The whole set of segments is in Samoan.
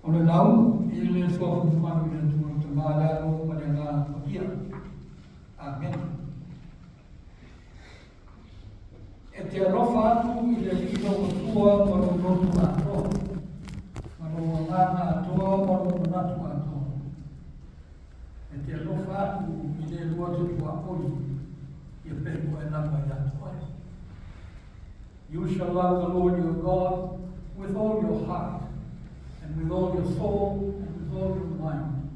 O le lauga i le Suafa Mamalu i le Atua le Tama, le Alo ma le Agaga Paia. Amene. E te alofa atu i le Alii lou Atua ma lou loto atoa, ma lou agaga atoa ma lou manatu atoa. E te alofa atu i le lua te tuaoi, ia pei oe lava ia te oe. You shall love the Lord your God with all your heart, and with all your soul, and with all your mind.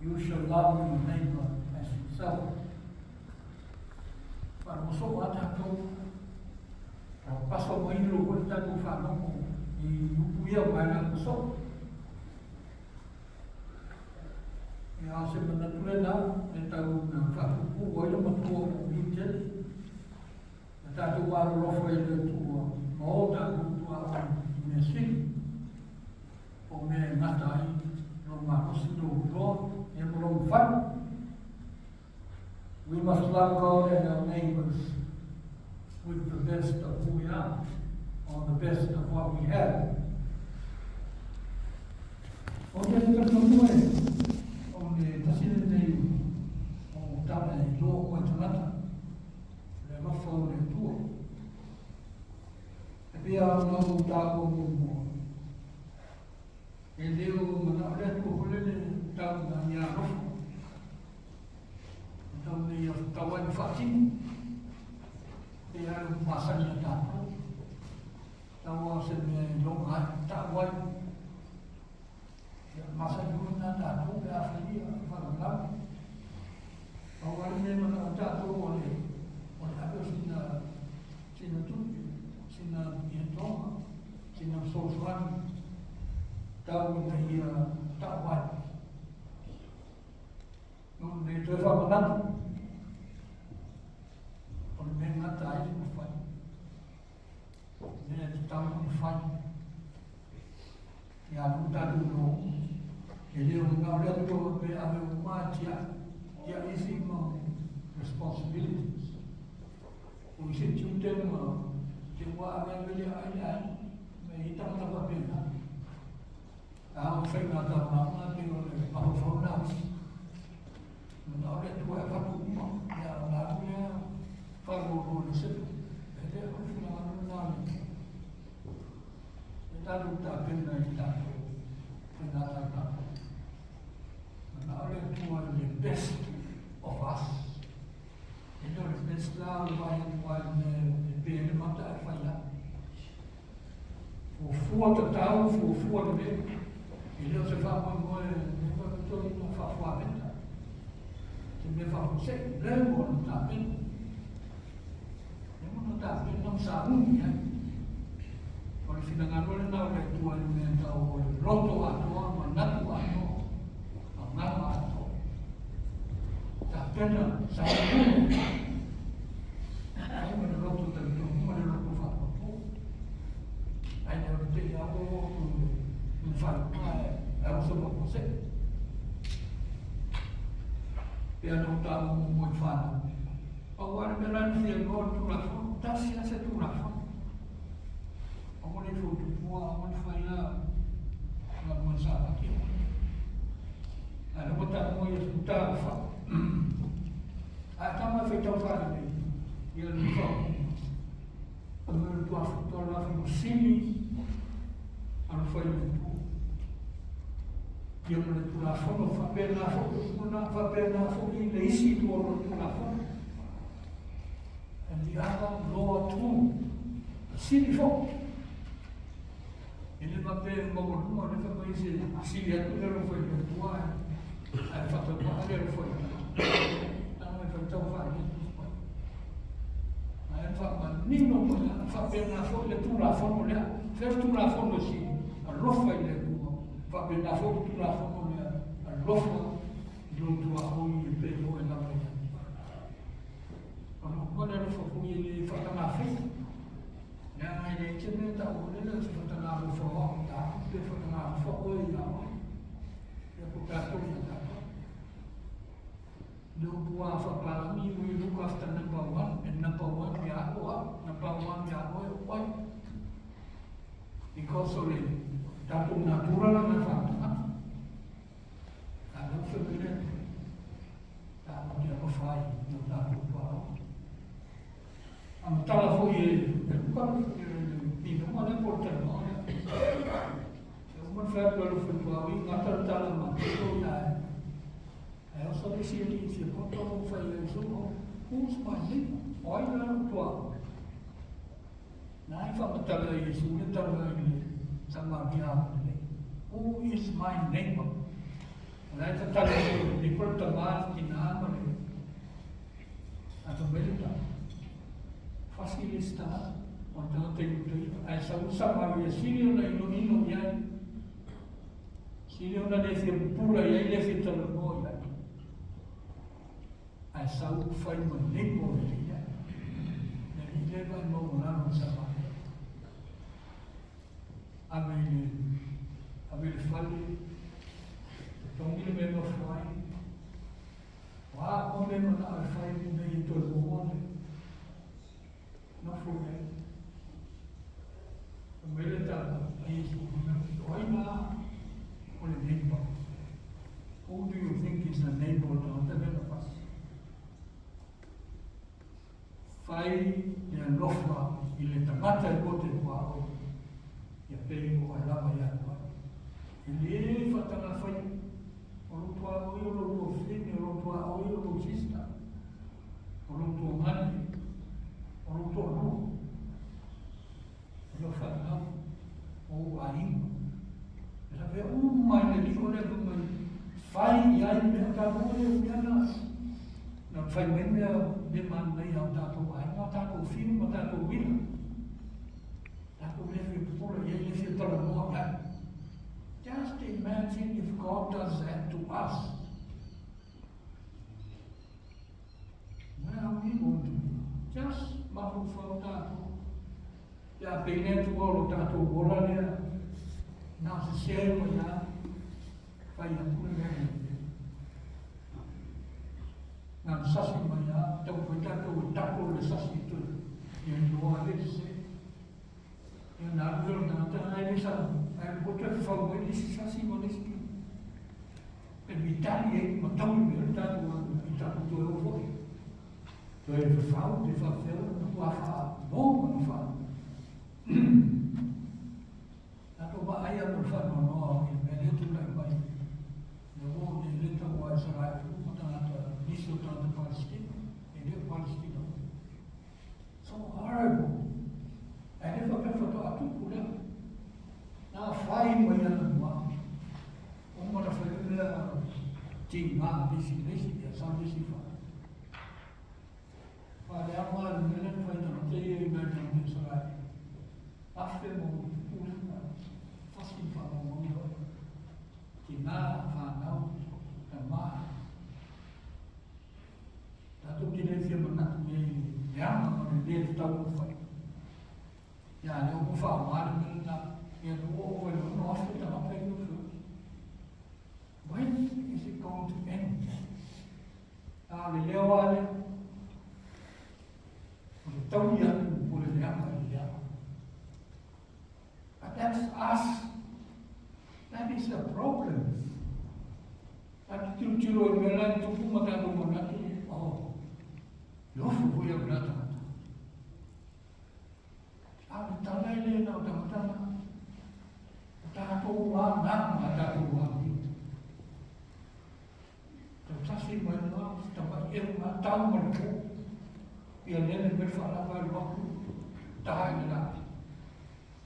You shall love your neighbor as yourself. Faalogo a tatou, ua paso mai lo foi tatou faalogo i upu ia mai la so. E ao se manatu lena, e tau na faapuupuu ai le matua o i tele. Na tatou alolofa i le Atua ma o tatou tuaoi i mea sili, po o mea e gata ai lou malosi, lou iloa, ia ma lou mafai. We must love God and our neighbors with the best of who we are, or the best of what we have. O te talitonuga e, o le tasi lenei o tala e iloa uma e tagata, le alofa o le Atua. E pei lava ona ou taua muamua, e le o manao le Atua foi lele tau ina ia alofa, e tau ina ia tau ai ma faatino, e pei lava le masani a tatou, tau lava o se mea e iloga ai, tau ai. Ia, masani foi lena tatou pe a fai ia faalavelave. Pau lava le mea e manao tatou o le, o le ave o sina, sina tupe, sina ietoga, sina fesoasoani, tau ina ia tau ai. No le toe faamanatu, o le mea gata ai le mafai. Mea e tatau ona fai. Ia alu tatou loa. E le o manao le Atua pe ave uma a tia, tia isi mau responsibilities. O isi tiute ma te ua ave ave le ai le ai, me i tangata faapena. A o faiga taulama pe o le mafaufau na usi. Manao le Atua e avatu uma, ia ona alu lea faalualua le sepe. E le o le finagalo lena o le Atua. E tatou tapena i tatou faiga taulama. Manao le Atua i le best of us. E le o le best la o le vaai atu lava i le mea e pe ai le mata ae fai lava. Fuafua tatau, fuafua lelei. E le o se faamoemoe e faapitoa ina faafuaveta. Se mea faafuasei, lea ua ona tapena. Lea ua ona tapena ma sauni i ai. O le finagalo lena o le Atua i le mea e tau o le loto atoa, manatu atoa, agaga atoa. Tapena, sauni. Ai ma le loto talitonu ma le loto faapopo. Ai le o le tei a o o tu le whai e au sa mo se. Pe ana o tāu mo mo i whānau. Pau lava le mea la na fia iloa o le Tulafono, tasi lava se Tulafono. Aua ne i faututua, aua ne i fai a galuega Sapati, aua ne i. Ae lea ua taua ia talofa. Ae tama e faitau faalelei ia le faaupuga. O le Tulafono sili alofa i le Atua. Ia ma le Tulafono faapena foi upu na, faapena foi le isi itu o le Tulafono. And the other law too. Sili foi. E le faapea e maualuga o lea fai mai se sili atu le alofa i le Atua ae faatauvaa le alofa i le Tama e faitau faalelei Tusi Paia. Ae faamanino mai lava, faapena foi le Tulafono lea. Fea le Tulafono e sili? Alofa i le Atua. Faapena foi le Tulafono lea, alofa i lou tuaoi e pei oe lava ia te oe. O le upu le alofa foi e le faatagafei. Leaga e leai se mea e tau foi lele o se faatagalofa o au ia au pe faatagalofa oe ia oe. Ia po tatou ia tatou. Le upu a faapalagi, we look after number one and number one ia au o au, number one ia oe o oe. Because o le Tatou natura la na fa'atagata. A lea ua fai mai le Atua, tatou te alofa ai i o tatou tuaoi. Faamatala foi e Luka le minoga lea po o le talanoaga lea. E uma ona fai atu e alofa i tuaoi, gata le tala ma Petero ia ae oso le isi alii fia poto o fai ai so, who's my neighbor? O ai la lou tuaoi? Na e faamatala e Iesu le tala i le Samaria agalelei. Who is my neighbor? O la e tatalo mai le neighbor, le tama, le tina ma le afa mai le tama. Fasi le isi tagata, o le tagata i Iutaia. Ae sau le Samaria, sili ona inoino i ai. Sili ona le fia pupula i ai, le fia talanoa i ai. Ae sau fai ma neighbor o le alii lea. Le alii lea e vaai maualalo i le Samaria. Ave i le, ave i le fale, totogi le mea e nofo ai. O a uma mea e manao e fai ina ia toe maua le nofo i ai. Fai mai le tala a Iesu, o ai la o le neighbor? Who do you think is the neighbor o le tagata lea na pasi? Fai le alofa i le tagata e lua te tuaoi, ia pei o oe lava ia te oe. E le faataga faia, o lou tuaoi o lou tuafafine, o lou tuaoi o lou sister, o lou tuagane, o lou toalua, o lau fanau, o ou aiga. E lavea uma i le lio lea fai mai, fai i ai mea tatou e le mea na na fai mai mea mea manaia o tatou aiga, o tatou fiu ma tatou uila. Tatou le fia pupula i ai, le fia talanoa i ai. Just imagine if God does that to us. Where are we going to be? Just mafaufau tatou. Pe a pei le Atua o lo tatou ola lea, na o sese ai mai lava, fai atu le mea lea. Na o sasi mai lava, taumafai tatou e tako le sasi i toe, ia iloa ai le sese. Ia na alu lea o le tagata, ae le sa, ae ua toe fafau mai le isi sasi ma le isi. E mitali ai ma taui mai le tatou i tatou toe o foi. Toe fafau pe faafefea ona matua faa-mo ma na faa. Tatou vaai a mo le faanoanoa i le mea lea tulai mai le o le le taua a Isaraelu ma tagata nisi o tagata Palestina e le o Palestina. So horrible. Ae le faapea faatoa tupu lea. Na fai mai ana mua. Uma na fai lea tiga nisi nisi ia sa nisi fa. Faaleaga le mea lea na fai tagata ia i nai tagata Isaraelu. Afe ma ona tupu lea na fasi i faamaumauga oi. Tina, fanau, tama. Tatou te le fia manatu i ai i le leaga ma le le tatau ona fai. Ia, lea ua faaaoga le mea lena. Ia, lea ua oo i le 6,000 tagata ia ua feoai. When is it going to end? A o le leo lava lea, o le taui atu o le leaga i le leaga. But that's us. That is the problem. Tatou tilotilo i mea la e tupu ma tatou manatu, oh, e ofu foi au na tagata. A o le tala e le na o tagata na. O tatou a na ma tatou a ni. Tautasi mai ma tamai eu ma tau ma le pō. Ia lele mai whaalava e luaku, taha i le la.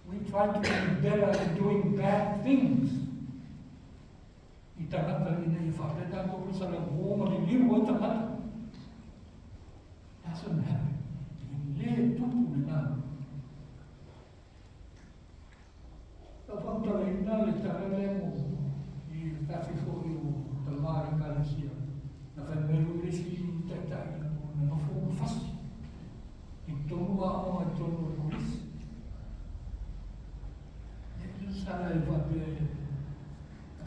We try to be better at doing bad things. I tagata ina ia faapea tatou le sala mo ma liliu ai tagata. Doesn't happen. E le tupu lena. Tau whakatalaina le tala lea mo i le tafi foi o tama le ekalesia. Na whai mai o le isi taitai na na nofo ma fasi. I tonu a o i tonu o le kolisi. E le sala e whapea e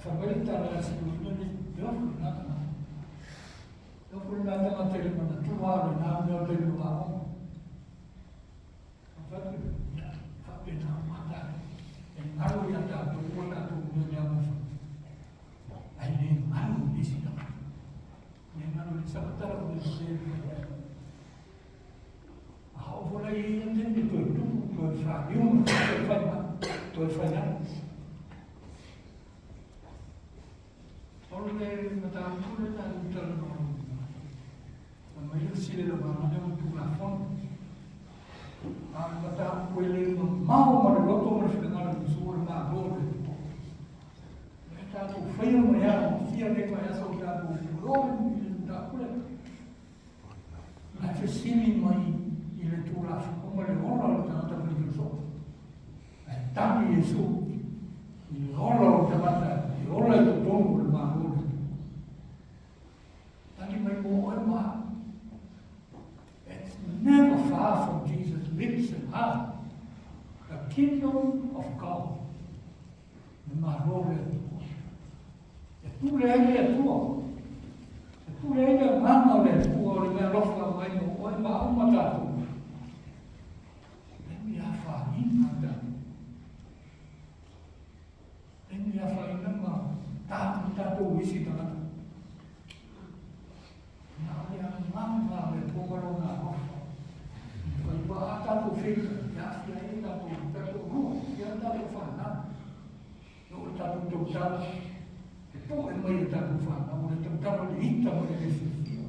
whai mai le tala a siuina le te ofu le nā tangata. Te ofu le nā tangata i le manatua le nā mea o te lua o. Ka whatu, ia, whapena o mata e ngaro ia tātou ua tātou. sagatala o le sese le A hao fola i ia taimi toe tupu, toe whaniu, toe whai mai, toe whai ana. O le mataupu le tatou talanoa a mai le fesili le vaega lea o le Tulafono. A o le mataupu e le mamao ma le loto ma le finagalo o Iesu o le Malo o le Atua. Lea tatou faia mai lava ma fia nei vaiaso o tatou o i le mataupu lea. Ae fesili mai i le Tulafono ma le ola o le tagata faitau soo. Ae tali Iesu i le ola o le tagata e ola i totonu o le Malo o le Atua. Tali mai mo oe ma au. It's never far from Jesus' lips and heart. The kingdom of God. Le Malo o le Atua. E pule ai le Atua. E pule ai le agaga o le Atua o le meaalofa mai mo oe ma au ma tatou. Taimi afaina tatou. Taimi afaina ma tatou isi tagata. Na o le agaga o le Atua ma lona alofa. Fai ua a tatou feita, e aafia ai tatou, tatou lua, ia tatou fanau. E oo i le tatou tautala, e po'e mai e tatou fanau, o le tautala o le ita ma le le fiafia.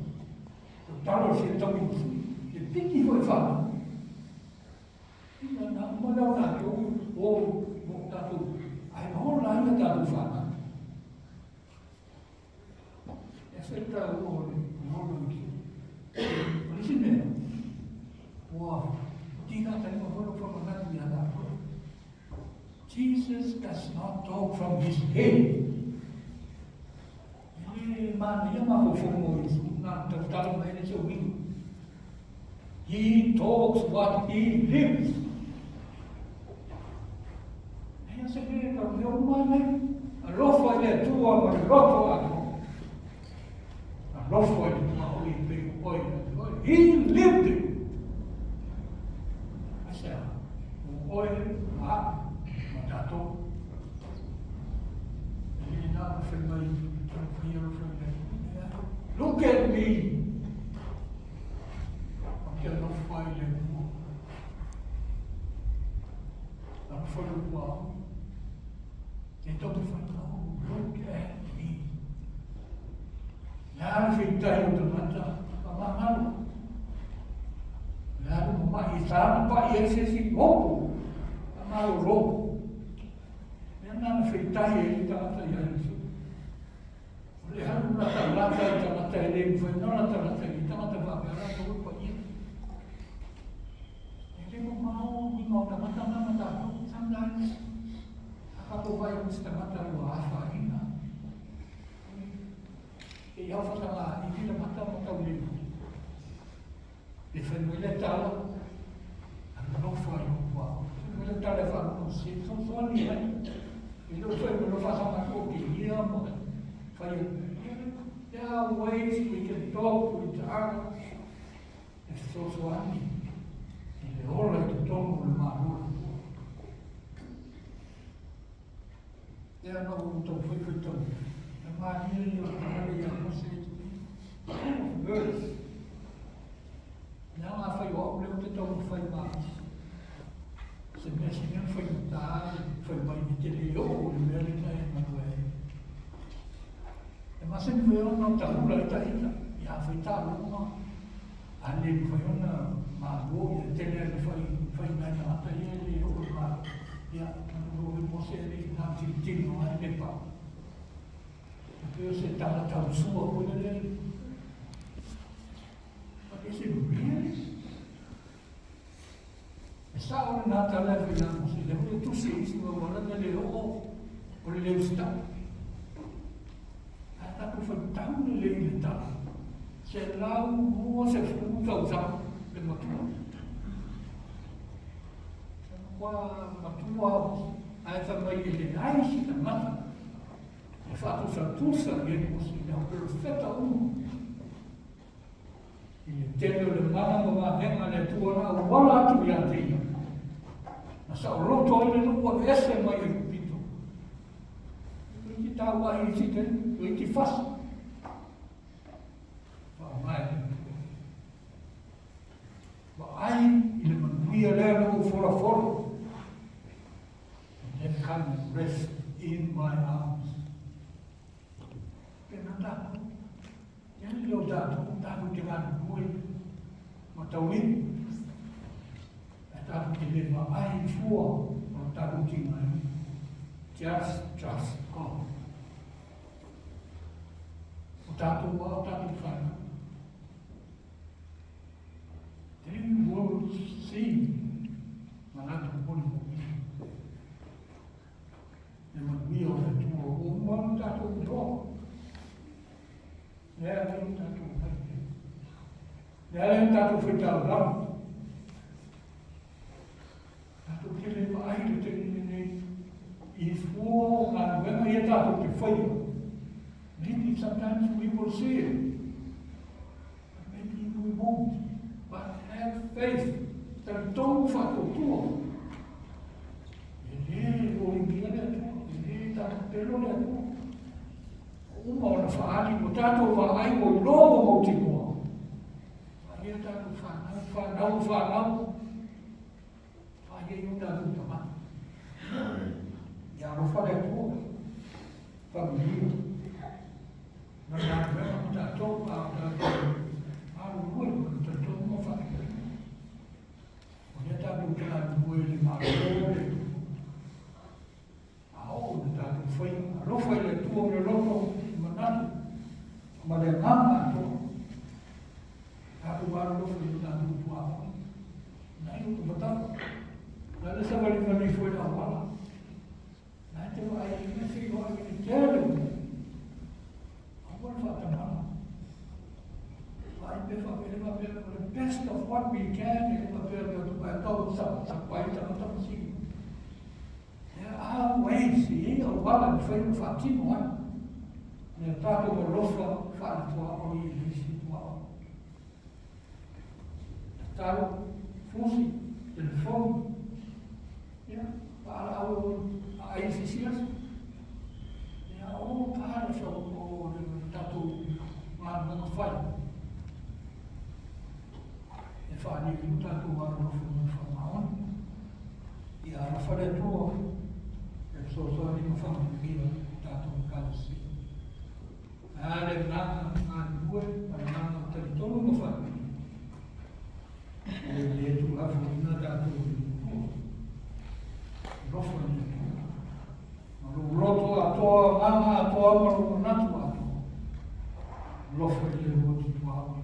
Tautala o le fia tauimasui, e piki foi fanau. Ina na uma lea o tatou, o, o tatou, ae ola ai a tatou fanau. E se taua o le ola i O le isi mea, ua tina taima foi lou whamanatu ia tatou. Jesus does not talk from his head. E le manaia mafaufauga o Iesu na tautala mai le se uiga. He talks what he lives. Hea se mea tau mea uma nei. Alofa i le Atua ma le loto atoa. Alofa i le tuaoi e pei o oe ia te oe. He lived it. Aisea, o oe ma au ma tatou. E le na o fai mai, fai alofa i le Atua. Look at me. Ou te alofa i le Atua. Alofa i le Atua. E taumafai, oh, look at me. Le a le feitahi o tagata, faamagalo. Le a le mama'i, e sa na pa'i ai se isi hopu, faamalolo. Mea na na feitahi ai le tagata ia Iesu. O le alu latalata i tagata e le mafai ona latalata i tagata faapea latou e paia. E le mamao uiga o tagata na ma tatou. Sometimes, a tatou vaai i se tagata ua afaina. E i aofataga i vila mata ma taulima. Le fai mai le tala, alofa i lou tuaoi. Fai mai le tala e faalogo se fesoasoani ai. E le o fai mai loa faasaga atu o kilia ma fai atu. There are ways we can talk to each other e fesoasoani i le ola i totonu o le Malo o le Atua. Lea na ou tau faitau, e malie ia o le tagata ia Mose verse. Leaga afai o au lea ou te taumafai malosi. Se mea se mea faigata fai mai e te le oo i le mea lena e galue ai. E masani foi ona tahula ai ta ita, ia afai taaloga, a le mafai ona malo ia tele ai le fai fai nai tagata ia e le oo i le malo. Ia, manu foi Mose e le i na tilotilo ai le pa. E pei o se tala tausua foi lea. But is it really? E sao lena tala e fai ia Mose, lea foi e tusi e isi mau ala na le oo o le le usitai. Ae tatou faitau lelei i le tala. 120 tausaga le matua. E matua matua ae fai mai e leai se tagata e faatusatusa i ai Mose, le au perofeta uma. I le tele o le mana ma vavega a le Atua na auala atu ia te ia, na saoloto ai le nuu aveese mai Aikupito. Toeitiiti tauahi i si taimi, toeitiiti fasi. and rest in my arms. Pena tātou. Ia ni o tātou, tātou te galulue ma taui. E tātou te le vaai fua o tātou tinga. Just trust God. O tātou wā, o tātou whanau. They will see ma latou molimoli. Le manuia o le Atua ua uma ona tatou iloa. Lea lea o tatou mai. Lea lea o tatou faitaulaga. Tatou te le vaai le taimi lenei i fua o galuega ia tatou te faia. Maybe sometimes we will see it. But maybe we won't. But have faith. Talitonu faatuatua. E le oligia le Atua. E le tapelo le Atua. Uma ona faali ua tatou vaai ua iloa ua mautinoa. Vaai tatou fanau, fanau, fanau. Vaai ai o tatou tagata. Ia alofa le Atua. Faamanuia. Ma galuega ma tatou, a o tatou galulue ma le talitonu ma faafetai. O lea tatou te galulue i le Malo o le Atua. A oo ina tatou faia, alofa i le Atua ma le loto, le manatu, ma le agaga atoa. Tatou alolofa i o tatou tuaoi. Nai o tamatau. Na le savalivali ifo i le auala. Na e te vaai i le feioai i le tele o mea. Aua le faatamala. Vaai pe faapea faapea o le best of what we can e faapea le atu ai tau sa sa pai tagata ma sili. There are ways e i ai auala e mafai ona faatino ai. Mea tatou alofa faale-tuaoi i le isi tuaoi. Tatalo, fusi, telefoni, ia, paalaau a ai se isi aso. Ia, o part of o le tatou galuega fai. E faaalia ai lo tatou alolofa ma le faamaoni. Ia alofa le Atua e fesoasoani ma faamanuia tatou Ekalesia. A le agaga galulue ma le agaga talitonu ma faamanuia. E le tuulafoina tatou i le Atua. Alofa i le Atua. Ma lou loto atoa, agaga atoa ma lou manatu atoa. Alofa i le Atua tuaoi.